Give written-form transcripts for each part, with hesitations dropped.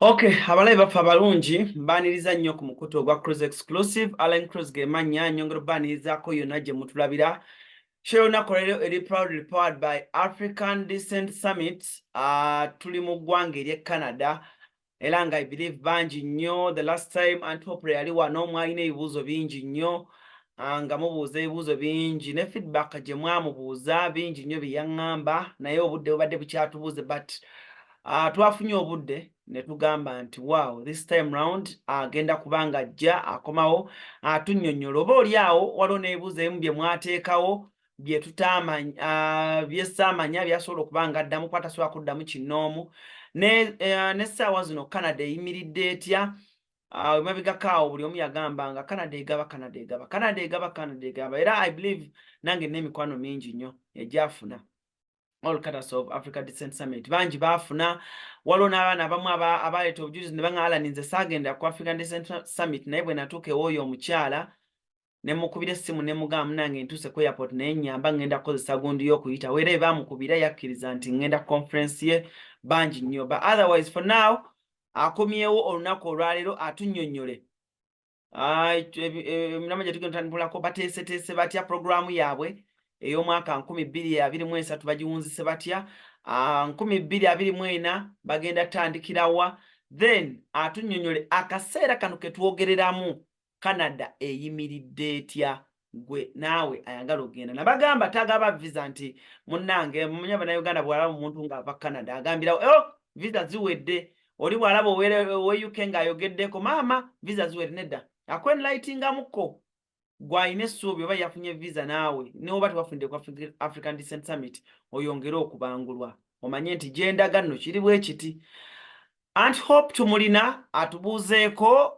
Okay, abalabi baffe abalungi, mbaaniriza nnyo ku mukutu ogwa Cruise Exclusive. Allen Cruise ge mannya, nnyongera obbaanirizaako yonna gye mutulabira. Show y'olunaku olwaleero eri proudly powered by African Descent Summit. Tuli mu ggwanga ery'e Canada era nga I believe bangi nnyo the last time Aunt Hope yali wano mwalina ebibuuzo bingi nnyo, nga mubuuza ebibuuzo bingi ne feedback gye mwamubuuza bingi nnyo bye yaŋŋamba, naye obudde bubadde bukyatubuuze, but twafunye obudde ne tugamba nti wow, this time round agenda kuba nga ajja akomawo atunnyonnyola. Oba oli awo waliwo n'ebibuuzo ebimu bye mwateekawo bye tutaamanya, bye ssaamanya, byasobola okuba nga addamu kuba tasobola kuddamu kinnoomu. N'essaawa zino Canada eyimiridde etya? Emabegako awo buli omu yagamba nga Canada egaba, Canada egaba, Canada egaba, Canada egaba, era I believe nange n'emikwano mingi nnyo egyafuna all courtesy of Africa Descent Summit. Bangi baafuna. Waliwo n'abaana abamu abaleeta obujulizi ne baŋŋamba, "Alan, nze saagenda ku African Descent Summit, naye bwe natuuka ew'oyo omukyala ne mukubira essimu ne mugamba, 'Munnange, ntuuse ku airport, naye nnyamba, ŋŋenda kukozesa gundi y'okuyitawo.' Era baamukubira, yakkiriza nti ŋŋenda conference ye." Bangi nnyo, but otherwise for now akomyewo olunaku olwaleero atunnyonnyole emirimu gye tugenda tutandikirako, bateeseteese batya programu yaabwe ey'omwaka 2023, bagiwunzise batya, 2024 bagenda tutandikirawa, then atunnyonnyole akaseera kano ke twogereramu Canada eyimiridde etya, gwe naawe ayagala okugenda. Nabagamba tagaba visa nti munnange mumanyi Bannayuganda bw'alaba omuntu ng'ava Canada agambirawo, "Oh, visa ziwedde." Oli bw'alaba owe UK ng'ayogeddeko, "Maama, visa ziwedde." Nedda, akwenlightingamukko gw'alina essuubi oba yafunye visa, naawe neoba tewafunidde ku African Descent Summit, oyongere okubangulwa omanye nti gyendaga nno kiri bwe kiti. Aunt Hope tumulina atubuuzeeko,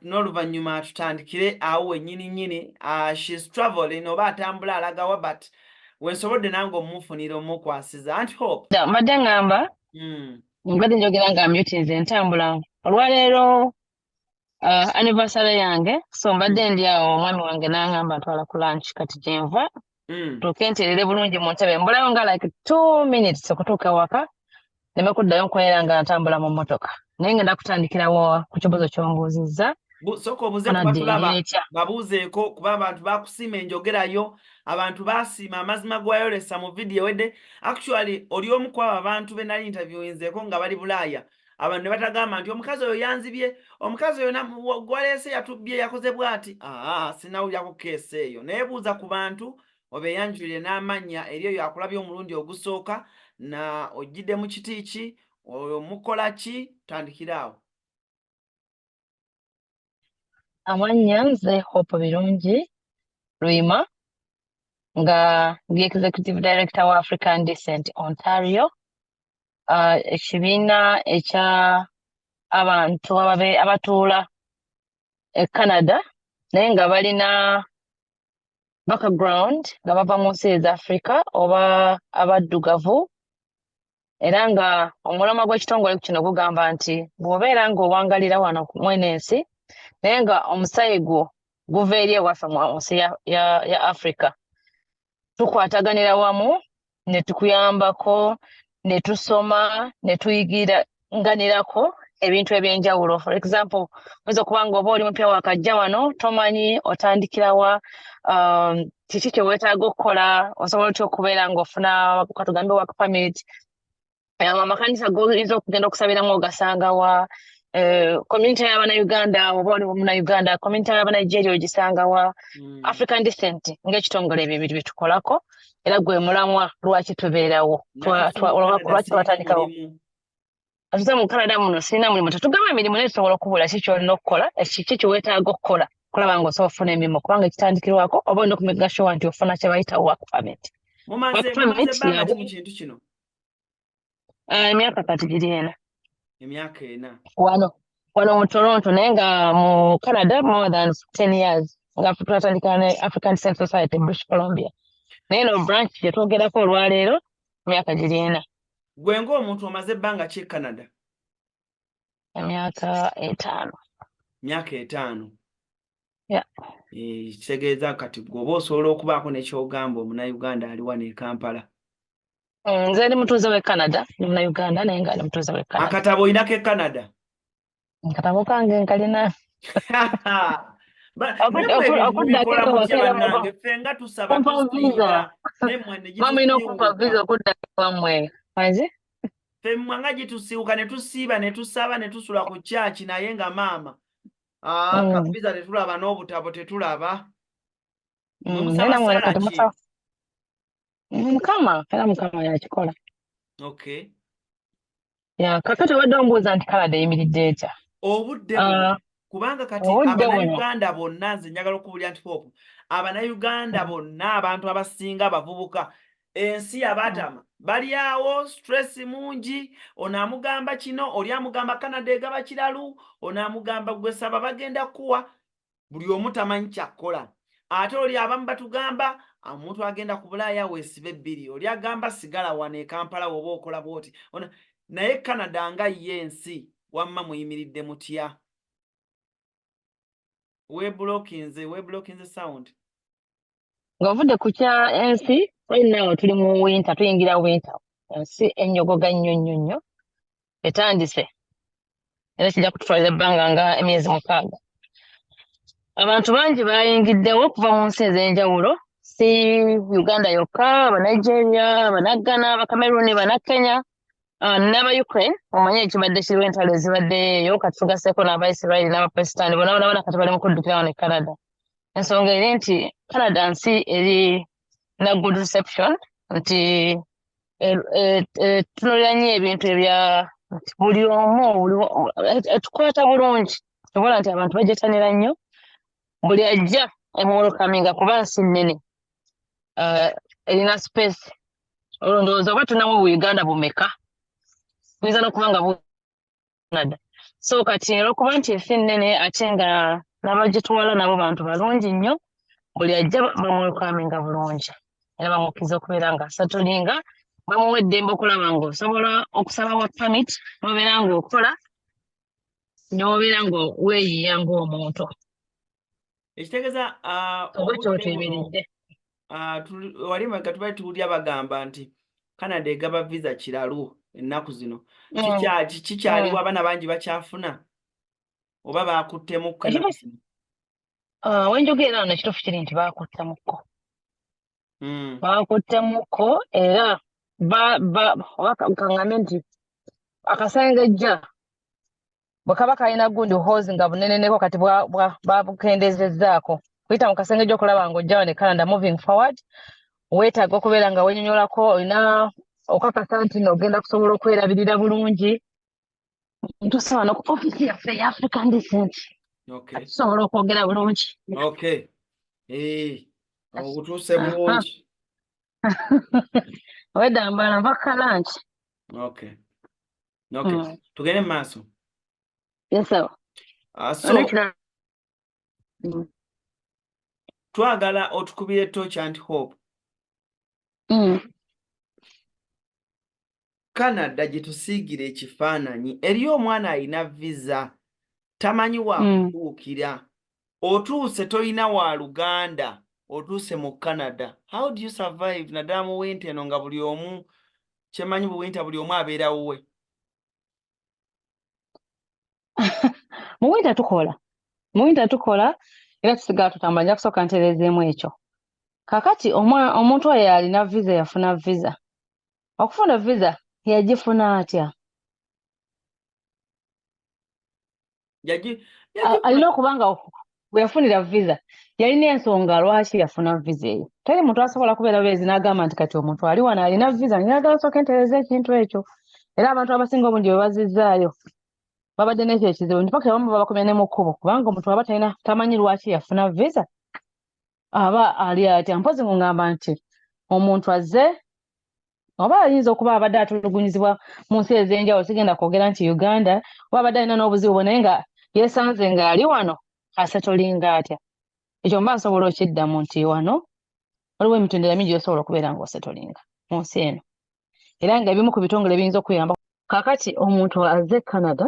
n'oluvannyuma atutandikire awo wennyini nnyini. She's traveling oba atambula alagawa, but wensobodde nange omufunira omukwasiza. Aunt Hope. Mbadde ŋŋamba, mbadde njogera nga mute, nze ntambula. Olwaleero anniversary yange, so mbadde ndi awo, omwami wange n'aŋŋamba ntwala ku lunch, kati gyenva. Tuuke nterere bulungi mu ntebe, mbulayo nga like 2 minutes okutuuka waka, neme kuddayo nkolera nga ntambula mu mmotoka, naye ngenda kutandikirawo ku kibuuzo ky'ombuuzizza. Sooka obuuze ku Canada batulaba. eri etya? Babuuzeeko kuba abantu bakusiima enjogerayo, abantu baasiima amazima gwayolesa mu vidiyo ewedde. Actually oli omu ku abo abantu be nali interviewinzeeko nga bali Bulaaya, abantu ne batagamba nti omukazi oyo yanzibye, omukazi oyo gwaleese yatubbye, yakoze bw'ati. Aa, sinawulyako case eyo, naye buuza ku bantu, obeeyanjulire n'amannya eri oyo akulabye omulundi ogusooka, na ojjidde mu kiti ki, oyo mukola ki, tandikira awo. Amannya nze Hope Birungi Luyima, nga ndi executive director wa African Descent Ontario, ekibiina ekya abantu abatuula e Canada naye nga balina background nga bava mu nsi eza Africa oba abaddugavu, era nga omulamwa gw'ekitongole kino gugamba nti bw'obeera ng'owangalira wano mweno ensi naye nga omusaayi gwo guva eri ewaffe mu nsi ya Africa, tukwataganira wamu ne tukuyambako ne tusoma ne tuyigiranganirako ebintu ebyenjawulo. For example, oyinza okuba nga oba oli mupya wakajja wano, tomanyi otandikirawa, kiki kye weetaaga okukola, osobola otya okubeera ng'ofuna katugambe work permit, amakanisa g'oyinza okugenda okusabiramu ogasanga wa, community y'Abannayuganda, oba oli Munnayuganda, community y'Abanigeria ogisanga wa. African Descent ng'ekitongole ebyo ebintu bye tukolako, era gwe mulamwa lwaki tubeerawo, Natuuse mu Canada lwaki sirina twatandikawo. mulimu. Atuze mu Canada muno sirina mulimu, tetugamba emirimu, naye tusobola okubula ki ky'olina okukola, kiki kye weetaaga okukola kulaba ng'osobola okufuna emirimu, kubanga ekitandikirwako oba olina okumakinga sure nti ofuna kye bayita work permit. Mumaze Work mumaze permit bbanga ki yabwe mu kintu kino? Emyaka kati giri 4. Emyaka 4. Wano mu Toronto, naye nga mu Canada more than 10 years, nga twatandika ne African Descent Society British Columbia, naye no branch gye twogerako olwaleero emyaka giri 4. Gwe ng'omuntu omaze ebbanga ki e Canada? Emyaka 5. Myaka 5. Yeah. Kitegeeza kati gwe oba osobola okubaako ne ky'ogamba Omunnayuganda ali wano e Kampala. Nze ndi mutuuze w'e Canada, ndi Munnayuganda naye nga ndi mutuuze w'e Canada. Akatabo olinako e Canada? Akatabo kange nkalina. Okuddako bannange, ffe nga tusaba tusiiba, mulina okumpa visa okuddako wammwe. Anze ffe mmwe nga gitusiiwuka ne tusiiba ne tusaba ne tusula ku kyaki, naye nga maama ka visa tetulaba n'obutabo tetulaba. Musaba sala ki? Mukama, era Mukama yakikola. Okay. Ya, kakati obadde ombuuza nti Canada eyimiridde etya? Obudde buno, kubanga kati Abannayuganda bonna, nze njagala okubuulira nti Hope, Abannayuganda bonna, abantu abasinga abavubuka, ensi yabatama, bali awo stress mungi. Ono amugamba kino, oli amugamba Canada egaba kiralu, ono amugamba gwe saba bagenda kuwa. Buli omu tamanyi kyakkola. Ate oli abamu batugamba omuntu agenda ku Bulaaya weesibe bbiri, oli agamba sigala wano e Kampala woba okola bwoti. Naye Canada nga ye ensi, wamma muyimiridde mutya? Weeblockinze, weeblockinze sound. Ng'ovudde ku kya ensi, right now tuli mu winter, tuyingira winter. Ensi ennyogoga nnyo nnyo nnyo etandise, era kijja kututwalira ebbanga nga emyezi 6. Abantu bangi bayingiddewo okuva mu nsi ez'enjawulo, si Uganda yokka, Abanigeria, Abanaghana, Abacameroon, Banakenya n'aba Ukraine. Omanye ekibadde kiriwo, entalo ezibadde eyo, kati tugasseeko n'Abaisirairi n'Abapalestine, bonna bona bona kati bali mu kuddukira wano e Canada. Ensonga eri nti Canada nsi eri na good reception, nti etunuulira nnyo ebintu ebya nti buli omu etukwata bulungi, obola nti abantu bagyetanira nnyo, buli ajja emuwelcominga kuba nsi nnene, erina space. Olwo ndowooza oba tulinamu bu Uganda bumeka, buyinza n'okuba nga Canada. So kati olwokuba nti ensi nnene, ate nga n'abagitwala nabo bantu balungi nnyo, buli ajja bamuwelcominga bulungi era bamukkiriza okubeera nga asettlinga, bamuwa eddembe okulaba ng'osobola okusaba work permit n'obeera ng'okola n'obeera nga weeyiiya ng'omuntu. Ekitegeeza oba kyotuyimiridde. Wali emabega tubali tuwulira bagamba nti Canada egaba visa kiralu ennaku zino. Kikyaliwo? Abaana bangi bakyafuna oba bakuttemukko ennaku zino? Wenjogerera wano, ekituufu kiri nti bakuttemukko. Bakuttemukko era oba kaŋŋambe nti akasengejja bwe kaba kalina gundi hose nga buneneneko, kati babukendezezzaako kuyita mu kasengejja okulaba ng'ojja wano e Canada. Moving forward, weetaaga okubeera nga wenyonyolako, olina okakasa nti no ogenda kusobola okwerabirira bulungi. Ntuuse wano ku ofiisi yaffe eya African Descent, tusobola okwogera bulungi. Okay, otuuse bulungi. Wedda mbala nva ka lunch. Okay. Tugende mu maaso. Yes sir. So twagala otukubire torch and hope. Canada gye tusiigira ekifaananyi eri omwana alina visa tamanyi wakutuukira. Otuuse tolina wa luganda, otuuse mu Canada, how do you survive, naddala mu winter eno nga buli omu, kyemanyi bu winter buli omu abeera wuwe? Mu winter tukola, mu winter tukola era tusigala tutambula. Nja kusooka ntereezeemu ekyo. Kakati omuntu oyo alina visa, yafuna visa, okufuna visa yagifuna atya? Alina okuba nga bwe yafunira visa yalina ensonga lwaki yafuna visa eyo. Teri muntu asobola kubeera beezi n'agamba nti kati omuntu ali wano alina visa, njagala sooka ntereeza ekintu ekyo. Era abantu abasinga obungi bwe bazizzaayo babadde n'ekyo ekizibu nti pakati abamu babakomya ne mu kkubo, kubanga omuntu aba talina, tamanyi lwaki yafuna visa, aba ali atya? Mpozi ngamba nti omuntu azze oba ayinza okuba abadde atulugunyizibwa mu nsi ez'enjawulo, sigenda kwogera nti Uganda, oba abadde alina n'obuzibu bwe, naye nga yeesanze ng'ali wano, asettlinga atya? Ekyo mba nsobola okiddamu nti wano waliwo emitendera mingi gy'osobola okubeera ng'osettlinga mu nsi eno, era nga ebimu ku bitongole biyinza okuyamba. Kaakati omuntu azze Canada,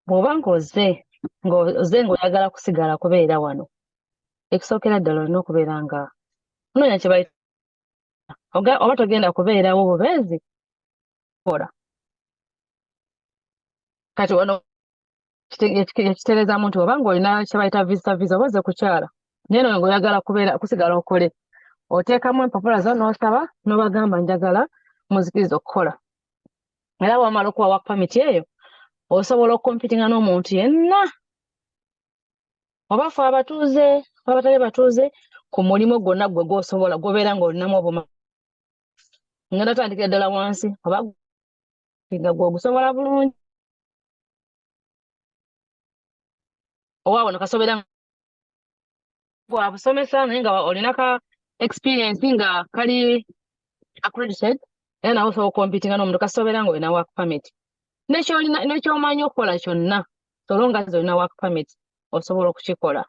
bw'oba ng'ozze ng'oyagala kusigala kubeera wano, ekisookera ddala olina okubeera nga onoonya kye bayita oba togenda kubeerawo bubeezi kola. Kati wano ekitereezaamu nti oba ng'olina kye bayita visitor visa oba ozze kukyala, naye no ng'oyagala kubeera kusigala okole, oteekamu empapula zo n'osaba n'obagamba, "Njagala munzikirize okukola." Era bw'amala okuwa work permit eyo, osobola okucompetinga n'omuntu yenna, oba fe abatuuze oba abatali batuuze, ku mulimu gwonna gwe gw'osobola gw'obeera ng'olinamu obuma. Ngenda tandikira ddala wansi, oba nga gwe ogusobola bulungi, oba wano kasobera gwabusomesa, naye nga olina ka experience nga kali accredited, era nawe osobola okucompetinga n'omuntu kasobera nga olina work permit. Nekyolina nekyomanyi okukola kyonna, so long as olina work permit, osobola okukikola.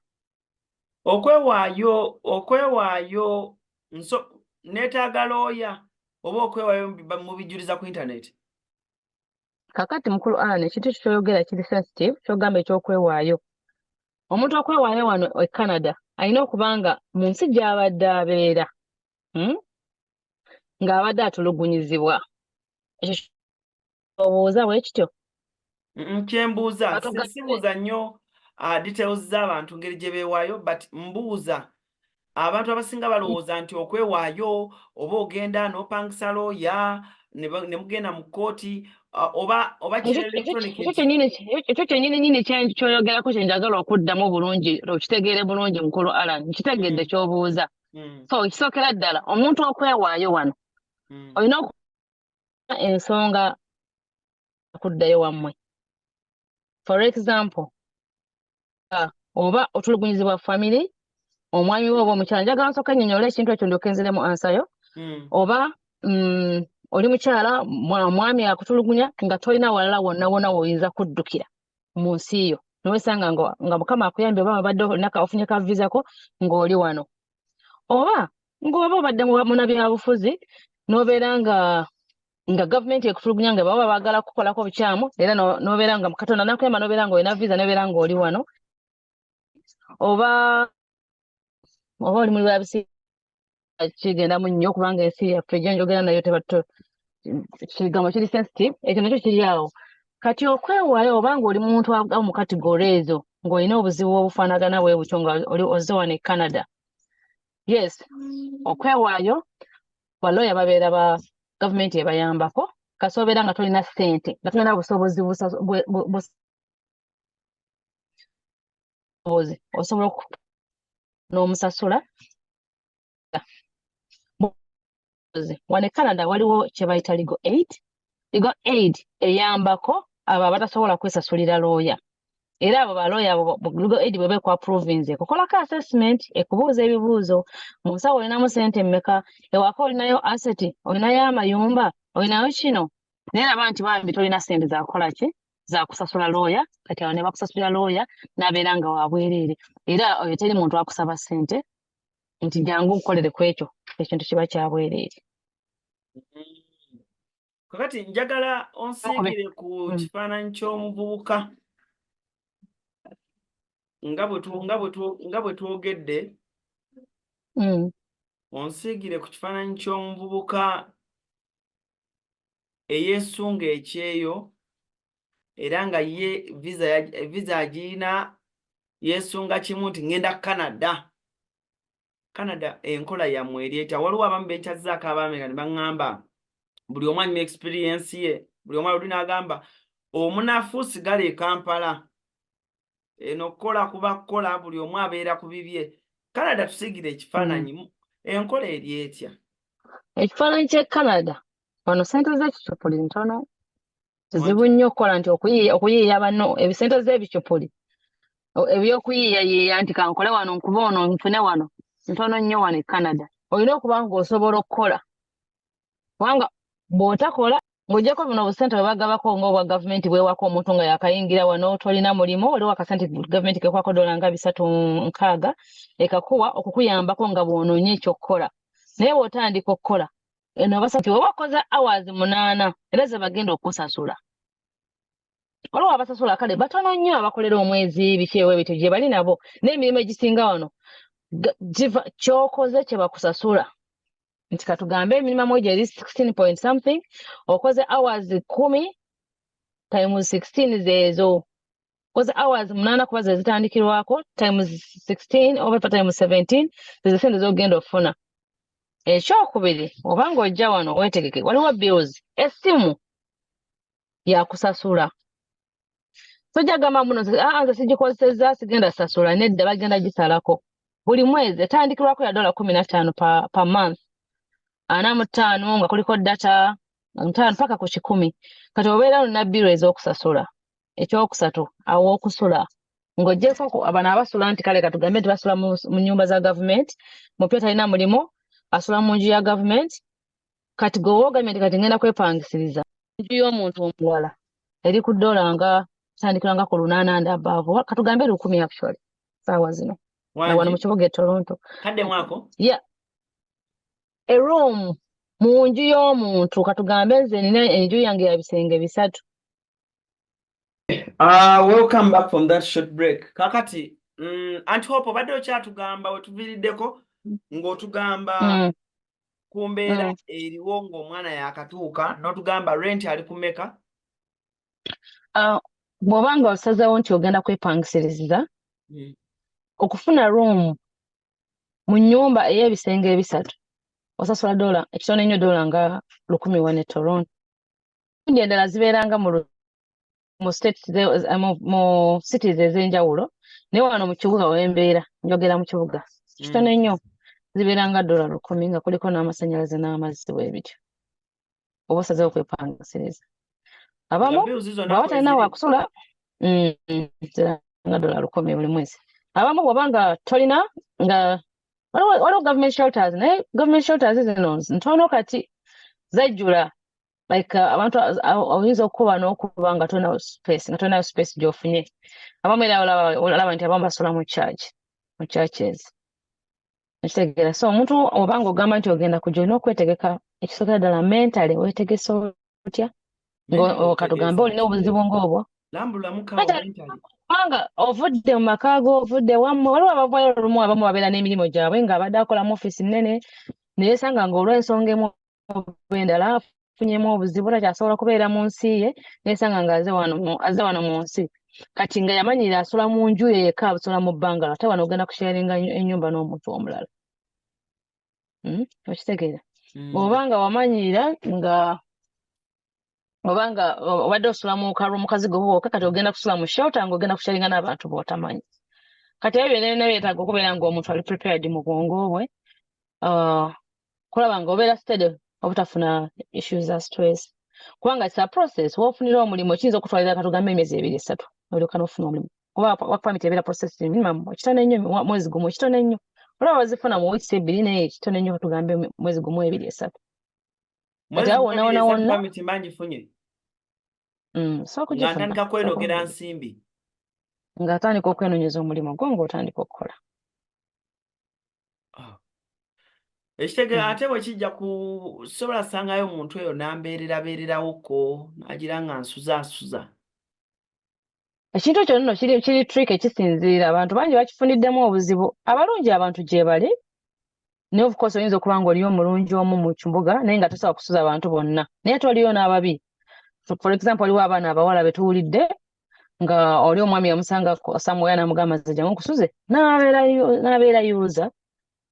Okwewaayo nso neetaaga looya oba okwewaayo mubijuliza ku internet? Kakati mukulu Allan, ekintu ekyo kyoyogera kiri sensitive. Kyogamba ekyokwewaayo, omuntu okwewaayo wano e Canada alina okuba nga mu nsi gy'abadde abeera, Ng'abadde atulugunyizibwa. Ekyo obuuza bwe kityo? Kyembuuza, sibuuza nnyo details z'abantu ngeri gye beewaayo, but mbuuza abantu abasinga balowooza nti okwewaayo oba ogenda n'opangisa looya ne mugenda mu kkooti, oba kiri electronic. Ekyo kyennyini nyini kyoyogerako kye njagala okuddamu obulungi, okitegeere bulungi, mukulu Allan. Nkitegedde ky'obuuza. So ekisookera ddala, omuntu okwewaayo wano, olina ensonga okuddayo wammwe. For example, oba otulugunyizibwa family, omwami we oba omukyala. Njagala nsooka nnyonnyola ekintu ekyo, ndyoke nziremu answer yo. Oba oli mukyala, omwami akutulugunya, nga tolina walala wonna wonna w'oyinza kuddukira mu nsi yo, newesanga nga Mukama akuyambye, oba obadde olina ofunye ka visa ko ng'oli wano, oba ng'oba obadde munabyabufuzi n'obeera nga gavumenti ekutulugunya, nga baba baagala kukolako bukyamu, era n'obeera nga Katonda nakuyamba n'obeera ng'olina visa, n'obeera ng'oli wano, oba oli muli bwabisi kigendamu nnyo, kubanga ensi yaffe gyenjogera nayo tebato kigambo kiri sensitive. Ekyo nakyo kiri awo. Kati okwewaayo, oba ng'oli muntu ava mu category ezo, ng'olina obuzibu obufaanagana bwe butyo, nga oli ozze wano e Canada, yes, okwewaayo, balooya babeera ba gavumenti ebayambako. Kasi obeera nga tolina ssente, nga tolina busobozi busobozi, osobola n'omusasula. Wano e Canada waliwo kye bayita legal aid. Legal aid eyambako abo abatasobola kwesasulira looya, era abo balooya abo legal aid bweba ekuapprovinze, ekukolako assessment, ekubuuza ebibuuzo: mu nsawo olinamu ssente mmeka? Ewaka olinayo asset? Olinayo amayumba? Olinayo kino? Naye raba nti bambi tolina ssente zakukola ki, zakusasula looya. Kati awo ne bakusasulira looya n'abeera nga wabwereere, era oyo teri muntu akusaba ssente nti jangu nkukolere ku ekyo. Ekintu kiba kyabwereere. Kakati njagala onsiigire ku kifaananyi ky'omuvubuka nga bwe twogedde. Onsiigire ku kifaananyi ky'omuvubuka eyeesunga ekyeyo, era nga ye visa agirina, yeesunga kimu nti ŋŋenda Canada. Canada enkola yammwe eri etya? Waliwo abamu benkyazzaako Abaamerika ne baŋŋamba buli omu anyuma experience ye. Buli omu aludi n'agamba omunafu sigala e Kampala, eno kukola kuba kukola, buli omu abeera ku bibye. Canada tusiigire ekifaananyi, enkola eri etya? Ekifaananyi ky'e Canada wano, ssente z'ekicupuli ntono, kizibu nnyo okukola nti okuyiiya banno ebisente z'ebicupuli, ebyokuyiiyayiiya nti kankole wano, nkuba ono, nfune wano, ntono nnyo wano e Canada. Olina okuba ng'osobola okukola, kubanga bw'otakola, ng'oggyako buno obusente bwe bagabako ng'obwa gavumenti bwewako omuntu nga yakayingira wano, tolina mulimu, waliwo akasente gavumenti kekwako dola nga 360 ekakuwa okukuyambako nga bw'onoonya ekyokukola. Naye bw'otandika okukola eno, basa nti oba okoze hours 8 era ze bagenda okukusasula. Waliwo abasasula, kale batono nnyo abakolera omwezi, biki ewe bityo gye bali nabo, n'emirimu egisinga wano giva ky'okoze kye bakusasula. Nti katugambe emirimu egyo eri 16 point something, okoze hours 10. Times 16 zeezo, koza hours 8 kuba ze zitandikirwako, times 16 oba times 17, zezo sente z'ogenda okufuna. Ekyokubiri, oba ng'ojja wano weetegeke, waliwo bills. Essimu yakusasula, tojja gamba muno, "Aa, nze sigikozesezza, sigenda sasula." Nedda, bagenda gisalako buli mwezi. Etandikirwako ya $15 per month, 45 nga kuliko data, 5 paka ku 100. Kati obeera olina bill ez'okusasula. Ekyokusatu, aw'okusula. Ng'oggyeko bano abasula nti kale katugambe nti basula mu nnyumba za gavumenti, mupya talina mulimu, asula mu nju ya gavumenti. Kati gwe woogambye nti kati ngenda kwepangisiriza enju y'omuntu omulala, eri ku ddoola nga tandikira nga ku 800 and above, katugambe 1000 actually saawa zino na wano mu kibuga e Toronto. Kadde mwako? Yeah, a room mu nju y'omuntu. Katugambe nze nina enju yange ya bisenge 3. Welcome back from that short break. Kakati, Auntie Hope, obadde okyatugamba we tuviiriddeko ng'otugamba ku mbeera eriwo ng'omwana yakatuuka, n'otugamba rent ali ku meka? Bw'oba nga osazeewo nti ogenda kwepangisiriza, okufuna room mu nnyumba ey'ebisenge 3 osasula dola ekitono ennyo, dola nga 1000 wano e Toronto. Endala zibeeranga mu states, mu cities ez'enjawulo, naye wano mu kibuga wembeera, njogera mu kibuga, kitono ennyo, zibeera nga dola 1000 nga kuliko n'amasannyalaze n'amazzi. Bwe bityo oba osazeewo kwepangisiriza. Abamu bw'aba talina wakusula, nga dola 1000 buli mwezi. Abamu bw'oba nga tolina, nga waliwo government shelters, naye government shelters zino ntono, kati zajjula. Like abantu oyinza okuba n'okuba nga tolina space, nga tolinayo space gy'ofunye. Abamu era olaba nti abamu basula mu church, mu churches, ekitegeera. So omuntu oba nga ogamba nti ogenda kujja, olina okwetegeka. Ekisookera ddala, mentally weetegese otya? Katugambe olina obuzibu ng'obwo, kubanga ovudde mu maka go, ovudde wammwe. Waliwo abavayo olumu, abamu babeera n'emirimu gyabwe, ng'abadde akola mu ofiisi nnene, naye sanga ng'olw'ensonga emu oba endala afunyemu obuzibu, takyasobola kubeera mu nsi ye, nesanga nga azze wano mu nsi. Kati nga yamanyirira asula mu nju ye yekka, asula mu bbangalo, ate wano ogenda kusharinga ennyumba n'omuntu omulala. Okitegeera? Oba nga wamanyirira nga oba nga obadde osula mu kalwo mu kazigo bwokka, kati ogenda kusula mu shelter ng'ogenda kusharinga n'abantu b'otamanyi. Kati ebyo byonna byonna byetaaga okubeera ng'omuntu ali prepared mu bwongo bwe, kulaba nga obeera steady, obutafuna issues za stress, kubanga it's a process. W'ofunira omulimu kiyinza okutwalira katugambe emyezi 2, 3, olyoka n'ofuna omulimu, kuba work permit ebeera process minimum ekitono ennyo mwezi 1, ekitono ennyo. Olaba bazifuna mu weeks 2, naye ekitono ennyo katugambe mwezi 1, 2, 3. Kati awo wonna wonna wonna permit mba ngifunye? So nga ntandika kwenogera nsimbi. Ng'atandika okwenonyeza omulimu gwo, ng'otandika okukola. Ah. Ekitegeera. Ate bwe kijja ku sobola sangayo omuntu eyo n'ambeererabeererawoko n'agira nga nsuzaasuza? Ekintu ekyo nno kiri tricky, kisinziira. Abantu bangi bakifuniddemu obuzibu. Abalungi abantu gye bali, naye of course oyinza okuba nga oliyo omulungi omu mu kibuga, naye nga tosobola kusuza abantu bonna, naye ate waliyo n'ababi. For example, waliwo abaana abawala be tuwulidde nga oli omwami yamusanga somewhere n'amugamba, "Nze jangu nkusuze," n'abeera user,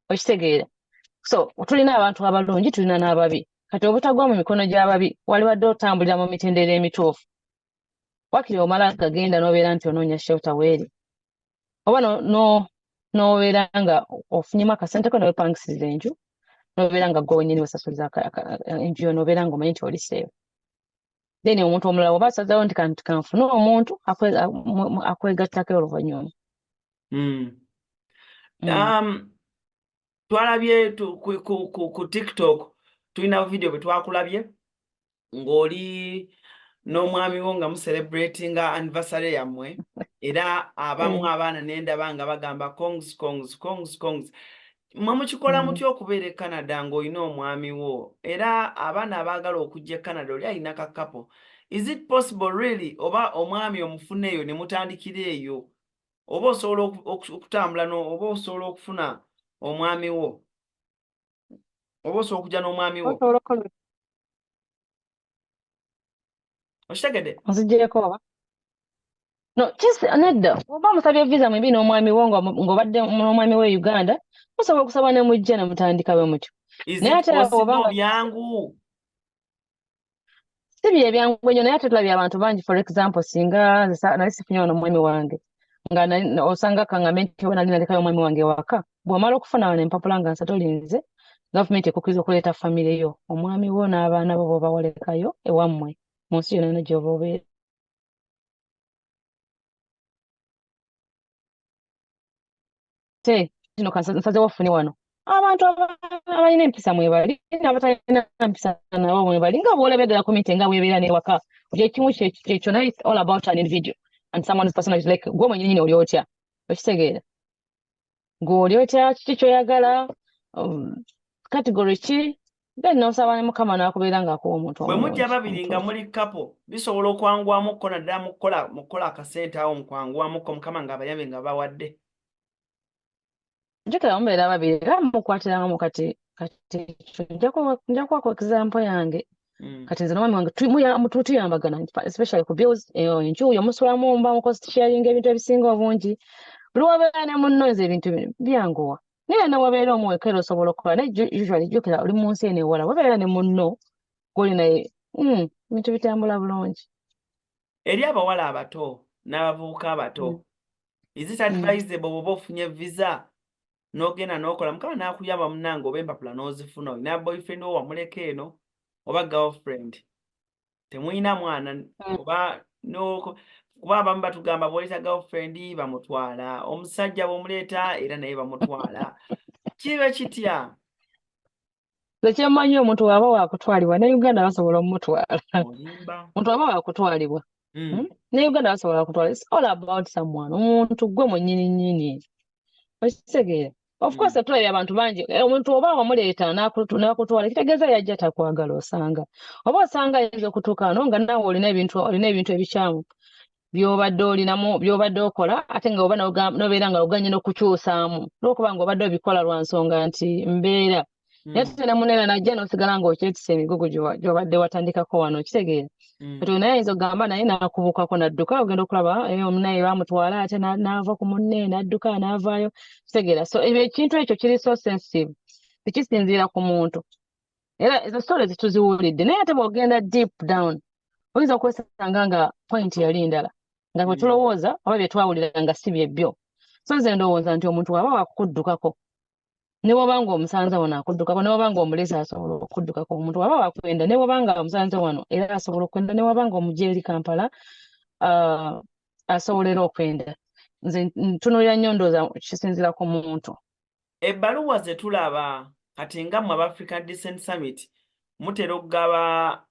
okitegeera? So tulina abantu abalungi, tulina n'ababi. Kati obutagwa mu mikono gy'ababi, walibadde otambulira mu mitendera emituufu. Wakiri omala gagenda n'obeera nti onoonya shelter weeri, oba n'obeera nga ofunyemu akasente ko newepangisiriza enju, n'obeera nga gwe wennyini wesasuliza enju yo, n'obeera nga omanyi nti oli safe. Then omuntu omulala oba asazeewo nti kanfune omuntu akwegattako oluvannyuma. Twalabye ku TikTok, tulina video bwe twakulabye ng'oli n'omwami wo nga mucelebratinga anniversary yammwe, era abamu abaana nendaba nga bagamba, "Congs, congs, congs, congs." Mwe mukikola mutya okubeera e Canada ng'olina omwami wo, era abaana abaagala okujja e Canada, oli alina ka couple, is it possible really, oba omwami omufuna eyo ne mutandikira eyo, oba osobola okutambula, oba osobola okufuna omwami wo, oba osobola okujja n'omwami wo? Okitegedde? Onzigyeko oba no kisi nedda. Oba musabye visa mwembi n'omwami wo, ng'obadde n'omwami we Uganda, musobola okusaba ne mujja ne mutandika bwe mutyo. Naye ate oba nga byangu. Si bye byangu ennyo, naye ate tulabye abantu bangi. For example, singa nali sifunye wano omwami wange, nga osanga kaŋŋambe nti oba nali nalekayo omwami wange ewaka, bw'omala okufuna wano empapula nga nsatolinze, gavumenti ekukkiriza okuleeta famire yo, omwami wo n'abaana bo b'oba walekayo ewammwe mu nsi yonna gy'oba obeera. Te kino nsazeewo fune wano abantu abalina empisa mwebali, n'abatalina mpisa nabo mwebali, nga bw'olaba ddala community nga bwebeera n'ewaka kyekimu kyekyo. Naye it's all about an individual and someone's personality, like gwe mwennyini oli otya, okitegeera? Gwe oli otya, kiki ky'oyagala, category ki, then n'osaba ne Mukama n'akubeera ng'akuwa omuntu Bwe mujja omulungi babiri nga omutuufu. muli couple, bisobola okwanguwamukko, naddala mu kukola akasente awo, mu kwanguwamukko, Mukama ng'abayambe nga bawadde? Njukira mubeera babiri era mukwatiramu. Kati nja kuwako example yange. Kati nze n'omwami wange tuyambagana, especially ku bills, enju omusulamu muba mu cost sharing, ebintu ebisinga obungi. Buli wabeera ne munno, nze ebintu byanguwa, naye ne wabeera omu weka era osobola okukola, naye usually jjukira oli mu nsi eno ewala, wabeera ne munno gw'oli naye, ebintu bitambula bulungi. Eri abawala abato n'abavubuka abato, is it advisable bw'oba ofunye visa n'ogenda n'okola, Mukama n'akuyamba munnange, oba empapula n'ozifuna, olina boyfriend wo wamuleka eno oba girlfriend, temulina mwana, oba no, kuba abamu batugamba bw'oleeta girlfriend bamutwala, omusajja bw'omuleeta era naye bamutwala, kibe kitya? Nze kyemmanyi, omuntu bw'aba wakutwalibwa ne Uganda basobola omutwala. Olimba. Omuntu aba wakutwalibwa, Ne Uganda basobola kutwala. It's all about someone, omuntu gwe mwennyini nnyini, okitegeera? Of course tulabye abantu bangi, omuntu oba wamuleeta n'akutwala, kitegeeza yajja takwagala. Osanga oba osanga ayinza okutuuka wano nga naawe olina ebintu ebikyamu by'obadde olinamu, by'obadde okola, ate nga oba n'obeera nga oganye n'okukyusaamu olw'okuba nga obadde obikola lwa nsonga nti mbeera, naye ate ne munene najja n'osigala ng'okyetisa emigugu gy'obadde watandikako wano, okitegeera? Kati naye ayinza okugamba naye n'akubuukako n'adduka, ogenda okulaba omunaye bamutwala, ate n'ava ku munne n'adduka n'avaayo, kitegeera? So ebyo ekintu ekyo kiri so sensitive, tekisinziira ku muntu, era ezo stories tuziwulidde, naye ate bw'ogenda deep down oyinza okwesanga nga point yali ndala nga bwe tulowooza oba bye twawulira nga si bye byo. So nze ndowooza nti omuntu bw'aba wakukuddukako, ne bw'oba ng'omusanze wano akuddukako, ne bw'oba ng'omulese asobola okukuddukako. Omuntu bw'aba wakwenda, ne bw'oba nga omusanze wano era asobola okwenda, ne bw'oba nga omugye eri Kampala, asobola era okwenda. Nze ntunuulira nnyo, ndowooza kisinziira ku muntu. Ebbaluwa ze tulaba kati nga mmwe aba African Descent Summit mutera okugaba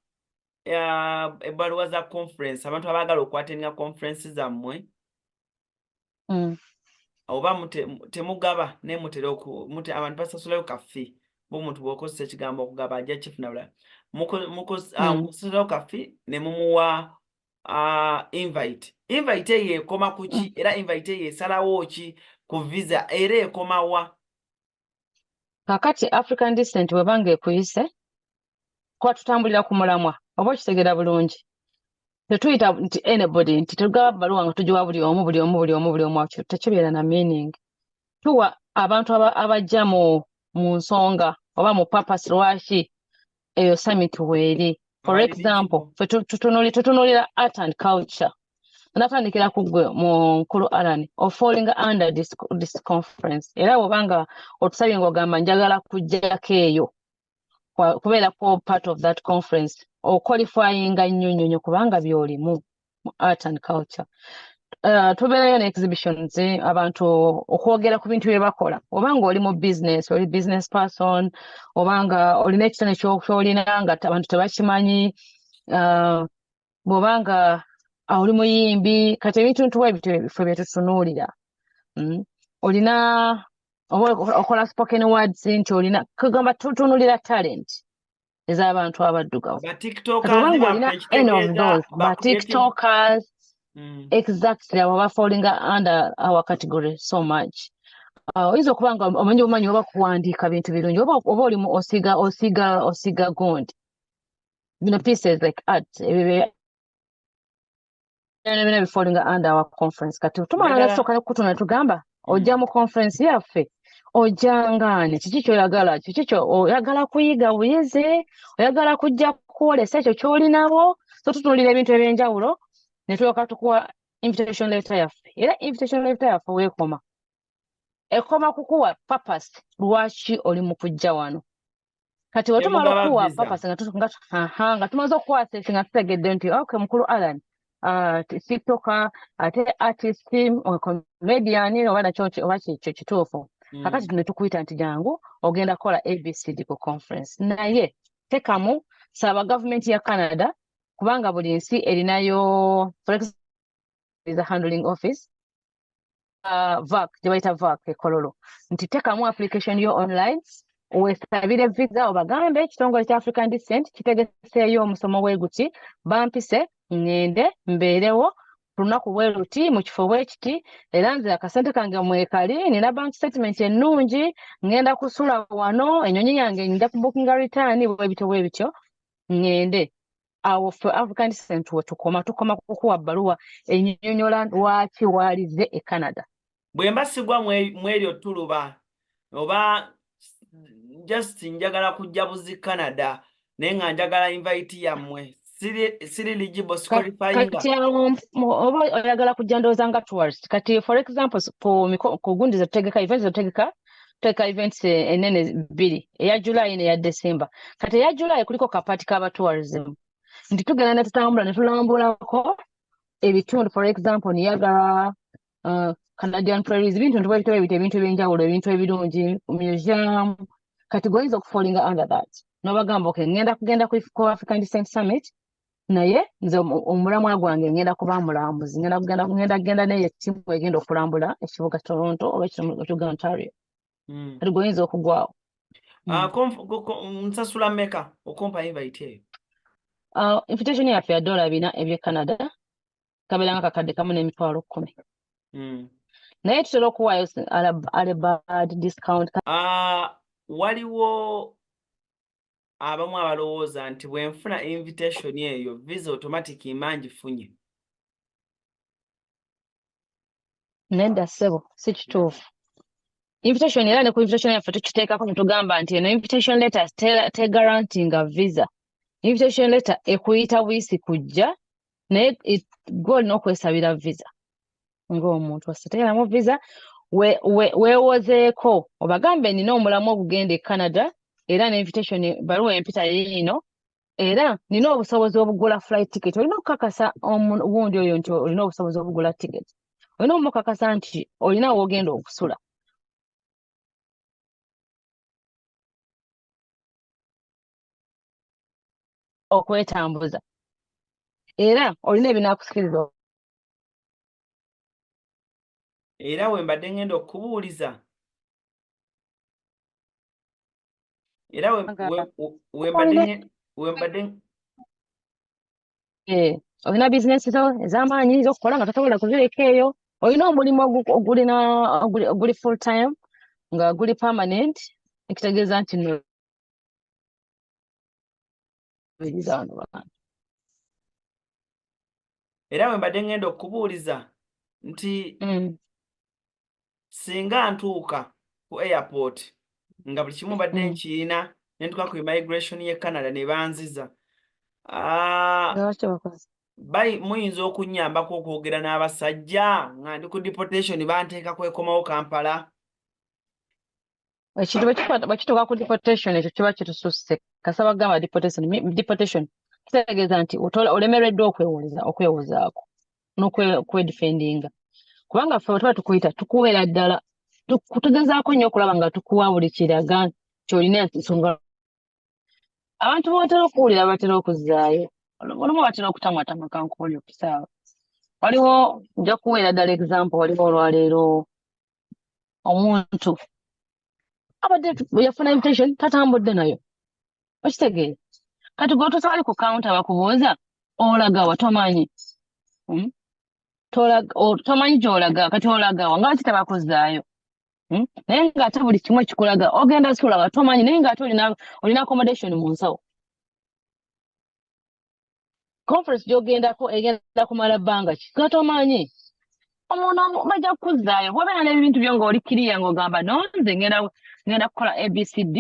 ebbaluwa za conference, abantu abaagala okwattendinga conference zammwe, oba temugaba, naye mutera abantu basasulayo ka fee? Bo omuntu bw'okozesa ekigambo okugaba ajja kifuna bulala. Musasulayo ka fee ne mumuwa invite. Invite eyo ekoma ku ki? Era invite eyo esalawo ki ku visa? Era ekoma wa? Kaakati African Descent bw'eba ekuyise, kuba tutambulira ku mulamwa, oba okitegeera bulungi, tetuyita nti anybody, nti tugaba bbaluwa nga tugiwa buli omu, buli omu, buli omu, buli omu, tekibeera na meaning. Tuwa abantu abajja mu nsonga oba mu purpose lwaki eyo summit weeri. For Abali example, eligible. Ffe tutunuulira art and culture. Natandikira ku ggwe mu nkulu Alan, of falling under this conference, era bw'obanga otusabye ng'ogamba njagala kujjako eyo kubeerako part of that conference, oqualifyinga nnyo nnyo nnyo kubanga by'olimu mu art and culture. Tubeerayo ne exhibitions, abantu okwogera ku bintu bye bakola, oba nga oli mu business, oli business person, oba nga olina ekitone ky'olina nga abantu tebakimanyi, bw'oba nga oli muyimbi, kati ebintu ntuwa ebyo ffe bye tutunuulira. Olina oba okola spoken words, nti olina kugamba, tutunuulira talent ez'abantu abaddugavu. Ba Kati TikTokers oba nga olina baffe, any of ekitegeeza those ba ba creative TikTokers, exactly, abo ba falling under our category so much. Oyinza okuba nga omanyi obumanyi oba kuwandiika bintu birungi, oba oli mu osiga gundi bino pieces like art ebyo. Byonna byonna bifallinga under our conference. Kati tumala Njagala nasooka nekutuna ne tugamba ojja mu conference yaffe, ojjangaani, kiki ky'oyagala, kiki kyo oyagala kuyiga buyizi, oyagala kujja kwolesa ekyo ky'olinawo. So tutunuulira ebintu eby'enjawulo ne tulyoka tukuwa invitation letter yaffe. Era invitation letter yaffe weekoma, ekoma kukuwa purpose lwaki oli mu kujja wano. Kati bwe tumala Temugaba okukuwa visa. purpose nga tumaze okukuwa assess nga tutegedde nti okay, mukulu Allan, TikToker, ate artist, comedian, oba nakyo oba kyo kituufu. Kakati ne tukuyita nti jangu ogenda kukola ABCD ku conference, naye tekamu saba gavumenti ya Canada, kubanga buli nsi erinayo, for example, is a handling office, VAC, gye bayita VAC ekololo, nti tekamu application yo online weesabire visa, obagambe ekitongole kya African Descent kitegeseeyo omusomo bwe guti, bampise ŋŋende mbeerewo ku lunaku bwe luti mu kifo bwe kiti, era nze akasente kange mwekali, nina bank statement ennungi, ŋŋenda kusula wano, ennyonyi yange nja kubookinga return, bwe bityo bwe bityo, ŋŋende. Awo ffe African Descent we tukoma, tukoma kukuwa bbaluwa ennyonnyola lwaki waalize e Canada. Bwe mba sigwa mw'eryo ttuluba, oba just njagala kujja buzi Canada naye nga njagala invite yammwe, siri eligible, siqualifyinga? Kati awo oba oyagala kujja ndowooza nga tourist. Kati for example, ku gundi zetutegeka, events zetutegeka, tutegeka events enene bbiri, eya July n'eya December. Kati eya July kuliko kapati k'aba tourism, nti tugenda ne tutambula ne tulambulako ebitundu, for example Niagara, Canadian Prairies, ebintu nti bwebityo bwebityo, ebintu ebyenjawulo, ebintu ebirungi, museum. Kati gweoyinza okufallinga under that n'obagamba okay, ngenda kugenda ku African Descent Summit, naye nze omulamwa gwange ngenda kuba mulambuzi, ngenda kugenda n'eyo ttiimu egenda okulambula ekibuga Toronto oba ekibuga Ontario. Kati gweoyinza okugwawo. Nsasula mmeka okumpa invite eyo? Invitation yaffe ya $400 eby'e Canada, kabeera nga 1,100,000. Naye tutera okuwaayo early bird discount. Waliwo abamu abalowooza nti bwe nfuna invitation eyo, visa automatic mba ngifunye. Nedda ssebo, si kituufu. Invitation, era ne ku invitation yaffe tukiteekako ne tugamba nti eno invitation letter teguarantinga visa. Invitation letter ekuyita buyisi kujja, naye gwe olina okwesabira visa ng'omuntu ositeeramu visa, weewozeeko obagambe nina omulamu ogugenda e Canada, era ne invitation baluwa empita yiino, era nina obusobozi obugula flight ticket. Olina okukakasa gundi oyo nti olina obusobozi obugula ticket, olina omukakasa nti olina w'ogenda okusula. Okwetambuza, era olina ebinaakusikiriza. Era we mbadde ngenda okubuuliza, era we mbadde we mbadde Olina bizinesi zo ez'amaanyi z'okukola nga tosobola kuzireka eyo, olina omulimu ogulina oguli full time nga guli permanent, ekitegeeza nti no wano bantu. Era we mbadde ngenda okubuuliza nti singa ntuuka ku airport nga buli kimu mbadde nkiyina, ne ntuuka ku immigration y'e Canada ne banziza, Lwaki bakoze? Muyinza okunnyambako okwogera n'abasajja nga ndi ku deportation, banteeka kwekomawo Kampala? Ekintu bwe kituuka ku deportation, ekyo kiba kitususse. Kasaba gamba deportation, deportation kitegeeza nti olemereddwa okwewozaako n'okwedefendinga, kubanga ffe bwe tuba tukuyita tukuweera ddala, tugezaako nnyo okulaba nga tukuwa buli kiraga ky'olina ensonga. Abantu b'otera okuwulira batera okuzzaayo, olumu batera okutamwatama kankuwulira okusaawa. Waliwo, nja kuweera ddala example, waliwo olwaleero omuntu abadde yafuna invitation tatambudde nayo, okitegeera? Kati gwe otuusa wali ku counter bakubuuza olaga wa, tomanyi. Tomanyi gy'olaga, kati olaga wa, nga lwaki tebakuzzaayo? Naye ng'ate buli kimu ekikulaga ogenda sula wa tomanyi, naye ng'ate olina accommodation mu nsawo. Conference gy'ogendako egenda kumala bbanga ki nga tomanyi? Omuntu bajja kukuzzaayo. Bw'obeera n'ebintu byo ng'oli kiriya ng'ogamba no, nze ngenda kukola ABCD,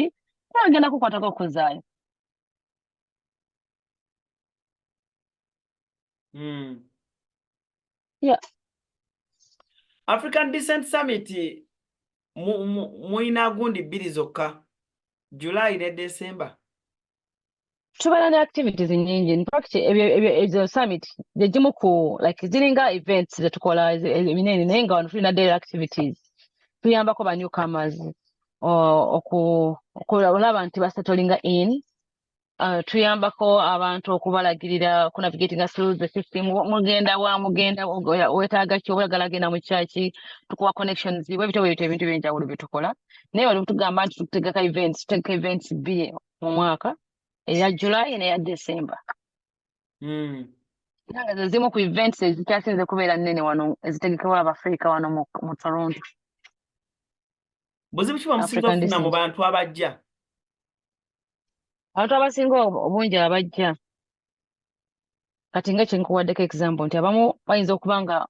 era ngenda kukwatako okuzzaayo. Yeah. African Descent Summit muyina gundi bbiri zokka, July ne December. Tubeera ne activities nnyingi. In fact, ebyo ezo summit gye gimu ku like ziringa events zetukola ebinene, naye nga wano tulina daily activities. Tuyambako ba newcomers okulaba nti basettlinga in. Tuyambako abantu okubalagirira, kunavigatinga through the system. Mugenda wa, mugenda weetaaga ki, oyagala genda mu kyaki, tukuwa connections, bwebityo bwebityo, ebintu ebyenjawulo bye tukola. Naye wali tugamba nti tutegeka events, tutegeka events bbiri mu mwaka, eya July n'eya December. Era nga ze zimu ku events ezikyasinze kubeera nnene wano ezitegekebwa Abafirika wano mu Toronto. Buzibu ki bwe musinga African okufuna mu Descent. bantu abajja? Abantu abasinga obungi abajja kati nga kyenkuwaddeko example nti abamu bayinza okuba nga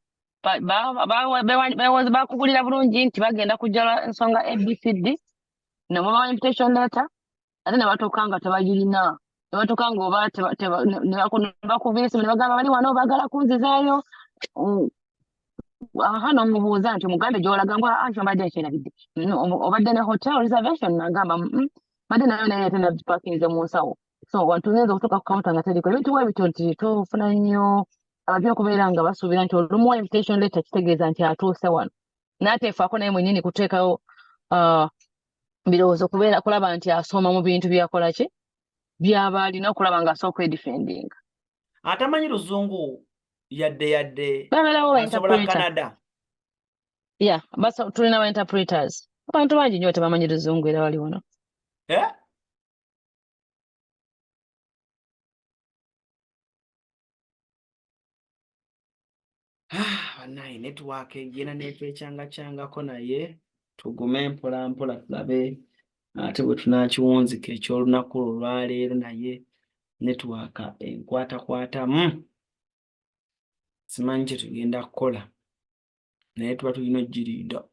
bakugulira bulungi nti bagenda kujja lwa nsonga ABCD, ne mubawa invitation letter, ate ne batuuka nga tebagirina, ne batuuka nga oba ne bakubira essimu ne bagamba bali wano baagala kunzizaayo. Aha, n'omubuuza nti mugambe gy'olaga ngu ah, mbadde nkyerabidde. Obadde ne hotel reservation? Nagamba, mbadde nayo naye ate nagipakinze mu nsawo." So wantu ngenda okutuuka ku counter nga teriko. Ebintu bwe bityo nti tufuna nnyo abapya okubeera nga basuubira nti olumuwa invitation letter kitegeeza nti atuuse wano, n'ateefaako naye mwennyini kuteekawo birowoozo kubeera kulaba nti asoma mu bintu byakola ki byaba alina okulaba ng'asobola okwedefendinga. Atamanyi luzungu yadde yadde babeerawo ba asobola interpreter. Canada? Yeah, tulina ba interpreters. Abantu bangi nnyo tebamanyi luzungu era bali wano. Eh? Ah, bannaye, network egenda neetwekyangakyangako, naye tugume mpola mpola tulabe ate bwe tunaakiwunzika eky'olunaku olwaleero. Naye network enkwatakwatamu, simanyi kye tugenda kukola, naye tuba tulina okugirinda.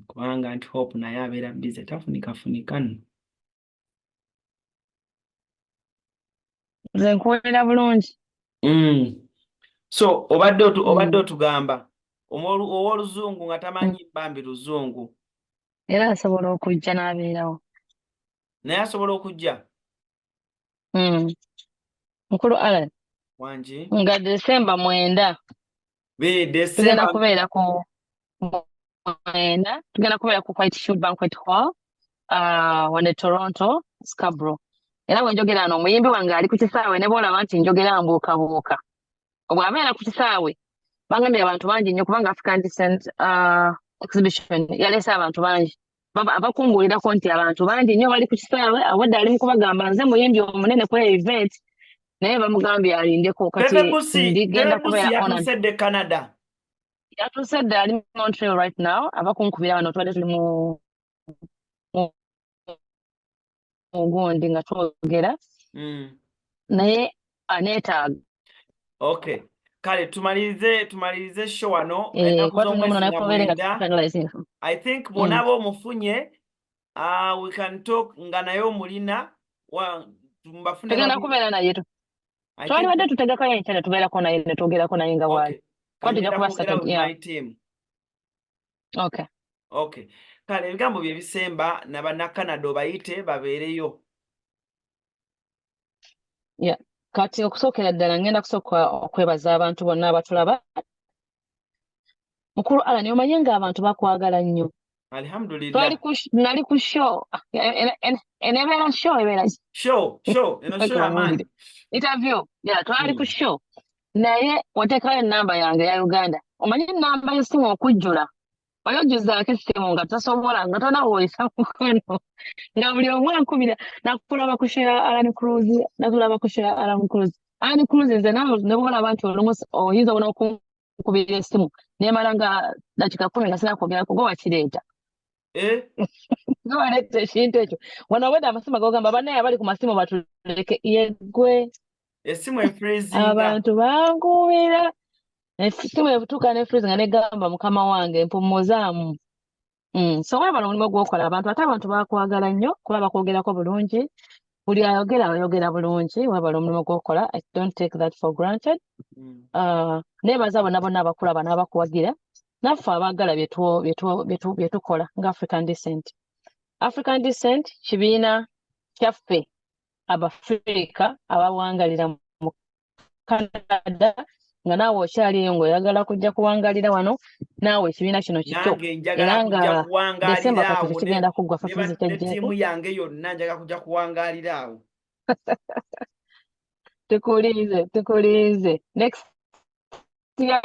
Kubanga nti Hope naye abeera busy, tafunikafunika nno. Nze nkuwulira bulungi. So obadde obadde otugamba ow'oluzungu nga tamanyi bambi luzungu. Era asobola okujja n'abeerawo. Naye asobola okujja. Mukulu Alan, Wangi. nga December 9 Be tugenda December kubeera ku 9, tugenda kubeera ku White Shield Banquet Hall, wano e Toronto, Scarborough. Era bwe njogera wano omuyimbi wange ali ku kisaawe, ne bw'olaba nti njogera mbuukabuuka, bw'abeera ku kisaawe bangambye abantu bangi nnyo, kubanga African Descent exhibition yaleese abantu bangi. Abakumbuulirako nti abantu bangi nnyo bali ku kisaawe. Awadde ali mu kubagamba nze muyimbi omunene ku eyo event, naye bamugambye alindeko kati. Bebe Busi Ndigenda Bebe Busi kubeera honored. yatuuse dde Canada? Yatuuse dda, ali Montreal right now. Abakunkubira wano tubadde tuli mu gundi nga twogera, naye aneetaaga. Okay, kale tumalirize show wano. Eh, Ennaku kuba tulina z'omwezi omuno naye nga tubeere nga 9. tufinalizing. I think bw'onaaba omufunye, we can talk nga naye omulina mbafune Tugenda babiri. kubeera naye I think twalibadde tutegekayo enkya ne tubeerako naye ne twogerako naye nga bw'ali. Okay. Kuba tujja Kangenda kuba kwogera certain, with yeah. my team. Okay. Okay, kale ebigambo bye bisemba nabannacanada obayite babeereyo. Yeah. Kati okusookera ddala ngenda kusooka okwebaza abantu bonna abatulaba. Mukulu Alan, omanye ng'abantu bakwagala nnyo. Alhamdulillah. Nali ku show, enebeera show ebeera Show eno show y'amaanyi. Interview, yeah, twali ku show, naye wateekayo ennamba yange eya Uganda. Omanyi ennamba y'essimu okujjula, wali ojjuzaako essimu nga tosobola, nga tolina woyisa mukono, nga buli omu ankubira nakulaba ku show ya Alan Cruz, nakulaba ku show ya Alan Cruz, Alan Cruz. Nze naawe ne bw'olaba nti olumu oyinza n'okunkubira essimu nemala nga dakiika 10 nga sina kwogerako, gwe wakireeta. Eh? Nga waleeta ekintu ekyo wano obwedda amasimu agogamba bannaye abali ku masimu batuleke yeggwe. Essimu efreezinga. Abantu bankuubira essimu etuuka ne freeze nga negamba mukama wange mpumuzaamu. So weebale omulimu gw'okola abantu, ate abantu bakwagala nnyo kuba bakwogerako bulungi, buli ayogera ayogera bulungi. Weebale omulimu gw'okola, I don't take that for granted. Neebaza bonna bonna abakulaba n'abakuwagira naffe abaagala bye tukola nga African Descent. African Descent kibiina kyaffe Abafirika abawangalira mu Canada, nga naawe okyali eyo ng'oyagala kujja kuwangalira wano, naawe ekibiina kino kikyo. Nange njagala Era nga kujja kuwangaalira December kati awo ne tekigenda kuggwa ne fefuzi ne kyajjeeko. Ttiimu yange yonna njagala kujja kuwangaalira awo. Tukulinze, tukulinze next year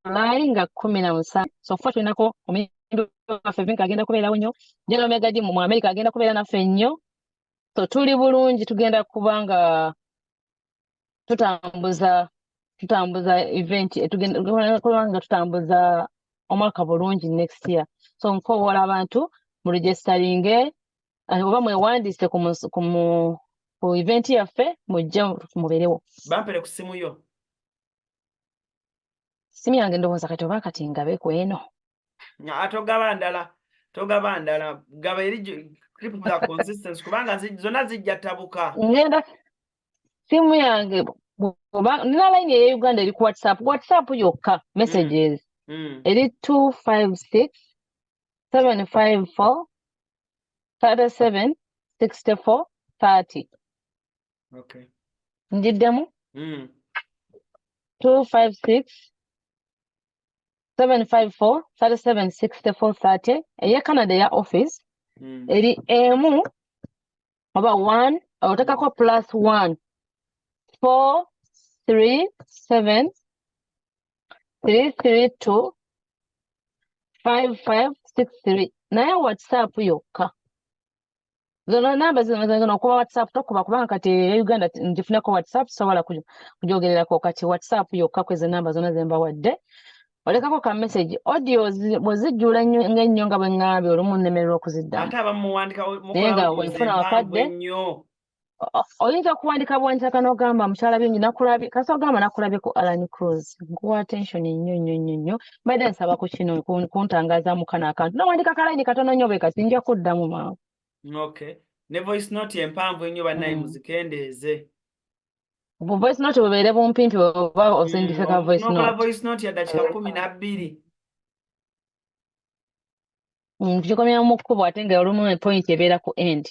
July nga 17. So far tulinako omuyimbi waffe Vinka agenda kubeerawo nnyo, General Mega G mu America agenda kubeera naffe nnyo. So tuli bulungi, tugenda kuba nga tutambuza event, tugenda kuba nga tutambuza omwaka bulungi next year. So nkowoola abantu muregisteringe oba mwewandiise ku event yaffe, mujje mubeerewo. Bampere ku ssimu yo. Simu yange ndowooza kati oba kati ngabe ku eno. Togaba ndala, togaba ndala, gaba eri keep the consistency kubanga zonna zijja tabuka. Ngenda simu yange bw'oba nina line eya Uganda eri ku WhatsApp, WhatsApp yokka messages eri 256 754 37 64 30. Okay. Ngiddemu? Mm. 256 754 37 64 30. Eya Canada eya office eri emu oba 1, otekako +1 4 3 7 3 3 2 5 5 6 3, naye WhatsApp yokka. Zino namba zino zino okuba WhatsApp tokuba, kubanga kati eya Uganda ngifuneko WhatsApp sobola kujogererako. Kati WhatsApp yokka kwezi namba zonna ze mbawadde, olekako ka message. Audio bwe zijjula ennyo ng'ennyo nga bwe ŋŋambye, olumu nnemererwa okuziddamu. Ate abamu muwandika Naye mukola nga audios bwenfuna empanvu akadde ennyo. Oyinza okuwandika buwandika n'ogamba mukyala bingi nakulabye, kasi ogamba nakulabye ku Alan Cruz, nkuwa attention nnyo nnyo nnyo nnyo, mbadde nsaba ku kino kuntangazaamu kano akantu, n'owandika kalayini katono nnyo bwe kati, nja kuddamu mangu. Okay. Ne voice note empanvu ennyo bannaye muzikendeeze. Bu voice note bubeere bumpimpi oba osindise ka voice N'okola note. voice note ya dakiika 12. Tukikomya mu kkubo ate nga olumu point ebeera ku end.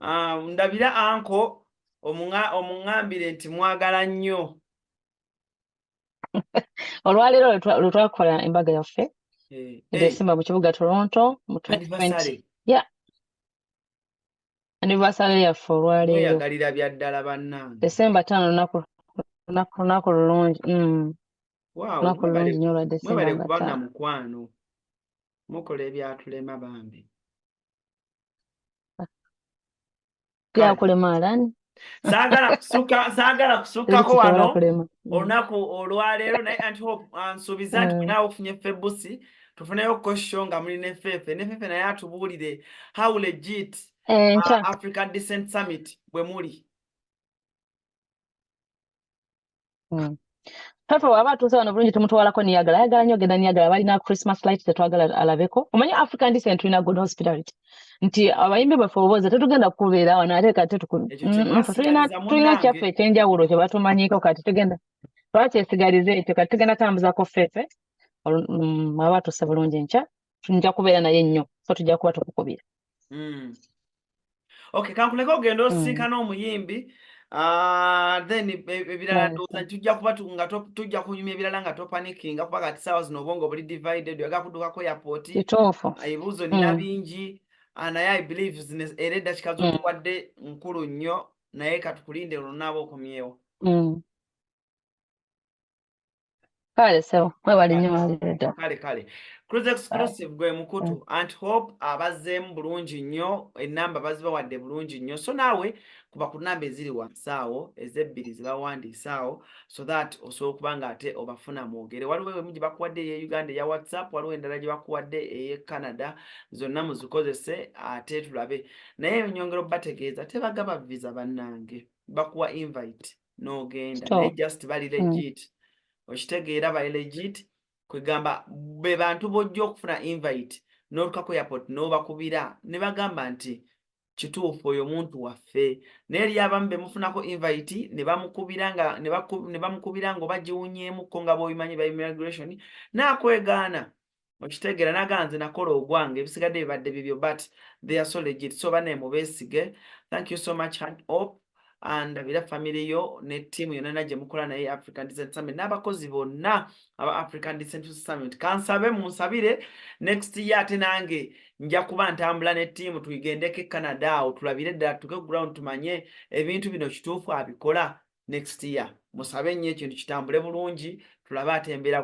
Ah, ndabira anko omuŋŋambire nti mwagala nnyo. Olwaleero lwe twakola embaga yaffe December mu kibuga Toronto mu 2020. Anniversary. Yeah. Anniversary yaffe olwaleero. Mweyagalira bya ddala bannange. December 5, lunaku lulungi. Wow, Lunaku lulungi nnyo olwa December mwebale nga kuba na 5. mukwano. Mukola ebyatulema bambi. Kale. Byakulema, Alan. Saagala kusukkako Teri kisobola wano kulema. Olunaku olwaleero, naye Aunty Hope ansuubiza nti naawe ofunye Febusi tufuneyo kosho nga muli ne Fefe ne Fefe naye atubuulire how legit Enkya. African Descent Summit bwe muli. Fefe bw'aba atuuse wano bulungi tumutwalako Niagara. Ayagala nnyo ogenda Niagara, balina Christmas light tetwagala alabeko. Omanyi African Descent tulina good hospitality. Nti abayimbi baffe oboza tetugenda kubeera wano ate kati Ekyo ffe tulina kye tulina munnange. Kyaffe eky'enjawulo kye batumanyiiko, kati tugenda twakyesigaliza ekyo, kati tugenda tambuzaako Fefe. Aba atuuse bulungi enkya nja kubeera naye nnyo, so tujja kuba tukukubira. Okay, kankuleke ogenda osisinkana omuyimbi. Then ebirala ndowooza tujja kuba nga tujja kunyumya ebirala nga topanikinga, kuba kati saawa zino obwongo buli divided, oyagala kuddukako airport. Kituufu. Ebibuuzo nina bingi. Naye I believe zino era eddakiika z'otuwadde nkulu nnyo, naye katukulinde olunaaba okomyewo. Kale ssebo, mwebale nnyo, mwebale ddala. Kale, Cruise Exclusive gwe mukutu. Aunt Hope abazzeemu bulungi nnyo, ennamba bazibawadde bulungi nnyo. So naawe kuba ku namba eziri wansi awo, ezebbiri zebawandiise awo, so that osobola okuba nga ate obafuna mwogere. Waliwo emu gye bakuwadde ey'e Uganda eya WhatsApp, waliwo endala gye bakuwadde ey'e Canada. Zonna muzikozese ate tulabe. Naye nyongera obbategeeza, tebagaba visa bannange, bakuwa invite n'ogenda. Naye just bali legit, okitegeera? Bali legit, kwegamba be bantu b'ojja okufuna invite n'otuuka ku airport n'obakubira ne bagamba nti kituufu, oyo muntu waffe. Naye eri abamu be mufunako invite ne bamukubira nga ne bamukubira nga oba giwunyeemukko, nga bw'obimanyi ba immigration, n'akwegaana, okitegeera? N'agamba nze nakola ogwange, ebisigadde bibadde bibyo. But they are so legit, so bannaye mubeesige. Thank you so much, Aunt Hope, and ndabira family yo ne ttiimu yonna yonna gye mukola naye African Descent Summit, n'abakozi bonna aba African Descent Summit. Kansabe munsabire next year ate nange nja kuba ntambula ne ttiimu, tugendeko e Canada awo, tulabire ddala, tuke ground, tumanye ebintu bino kituufu abikola. Next year musabe nnyo ekintu kitambule bulungi, tulabe ate embeera.